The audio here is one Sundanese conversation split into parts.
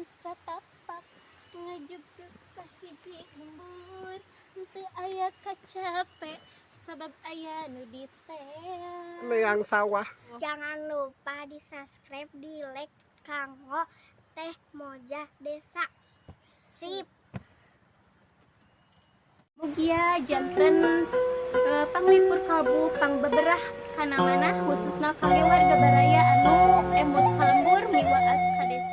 Jalan satapak ngajugjug kahiji lembur, teu aya kacape sabab aya nu diteang. Neang sawah. Jangan lupa di subscribe, di like kanggo Teh Moja Desa. Sip. Mugia janten panglipur kalbu pangbeberah kana manah, khususna kangge warga baraya anu emut ka lembur miwaas ka desa.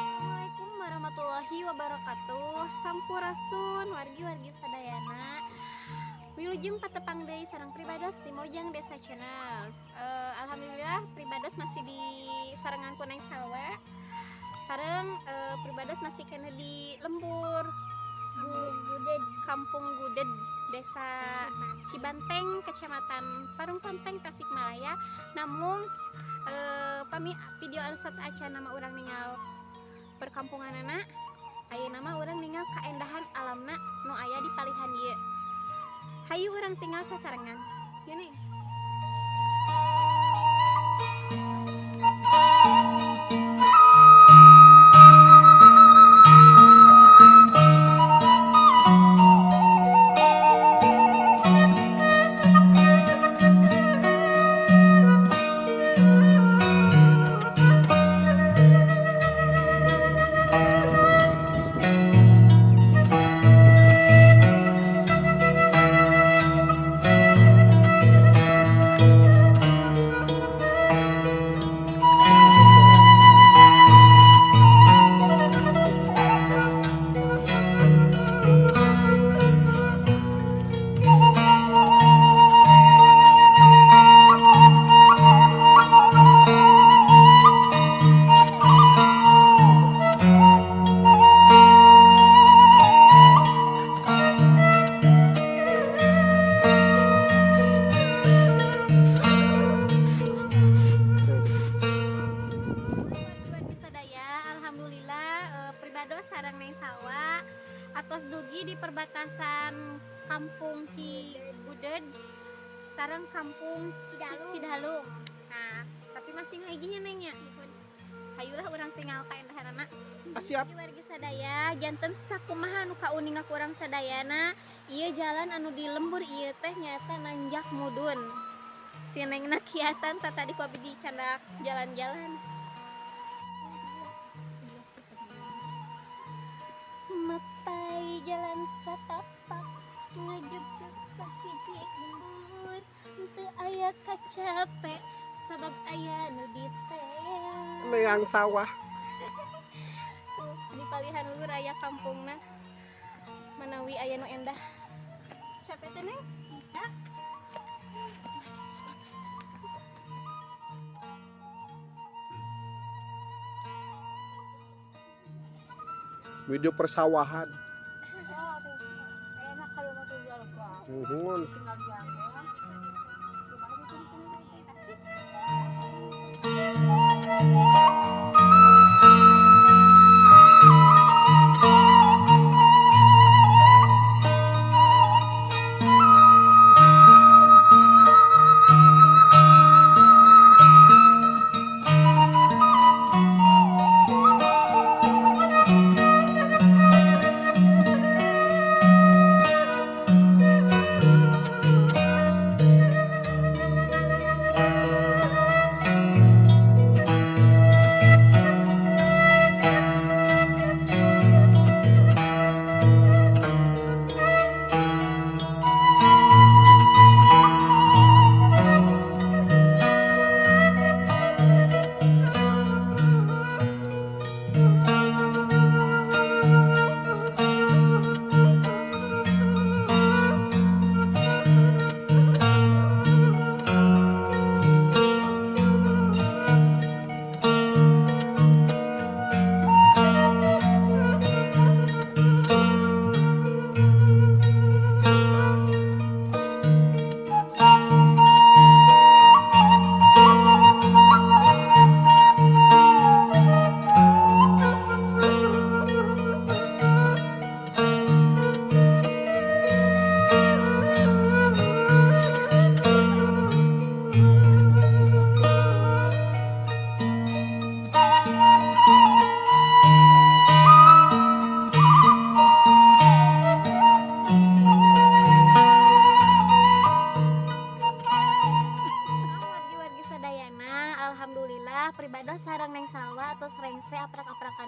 Assalamualaikum warahmatullahi wabarakatuh. Sampurasun wargi-wargi sadayana. Wilujeng patepang deui sareng pribados di Mojang Desa Channel. Alhamdulillah pribados masih di sarengan ku Neng Salwa. Sareng pribados masih kena di lembur Gudeg. Kampung Gudeg, Desa Cibanteng, Kecamatan Parung Ponteng, Tasikmalaya. Namun pami video anu sateuacan mah urang ningal perkampunganana, ayeuna mah urang ningal kaendahan alamna nu aya di palihan ieu. Hayu urang tingal sasarengan. Yeuh, Neng. Wargi sadaya, alhamdulillah pribados sareng Neng Salwa atos dugi di perbatasan Kampung Cigudeg sareng Kampung Cidalung. Cidalung. Nah, tapi masih ngajinya, Neng, nya. Hayulah urang tingal kaendahanana. Ah, siap. Wargi sadaya, janten sakumaha anu kauninga ku urang sadayana, ieu jalan anu di lembur ieu teh nyaeta nanjak mudun. Si Neng na kiatan tah tadi ku abdi dicandak jalan-jalan. Mapai jalan satapak ngajugjug kahiji lembur, teu aya kacape sabab aya nu diteang. Neang sawah. Tuh, di palihan luhur aya kampungna. Manawi aya nu endah. Capek teh, Neng? Ya. Semangat. Video persawahan. Enak kalau mau jual. Nuhun. Tinggal diambil.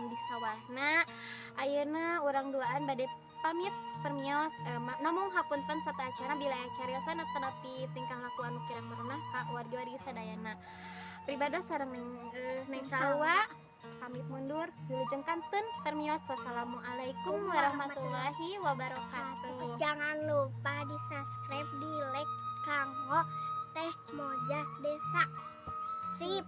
di sawahna. Ayeuna urang duaan bade pamit, permios, namung hapunten sateuacanna bila aya cariosan atanapi tingkah laku anu kirang merenah ka wargi-wargi sadayana. Pribados sareng Neng Salwa pamit mundur, wilujeng kanten, permios, wassalamualaikum warahmatullahi wabarakatuh. Jangan lupa di subscribe, di like kanggo Teh Moja Desa. Sip.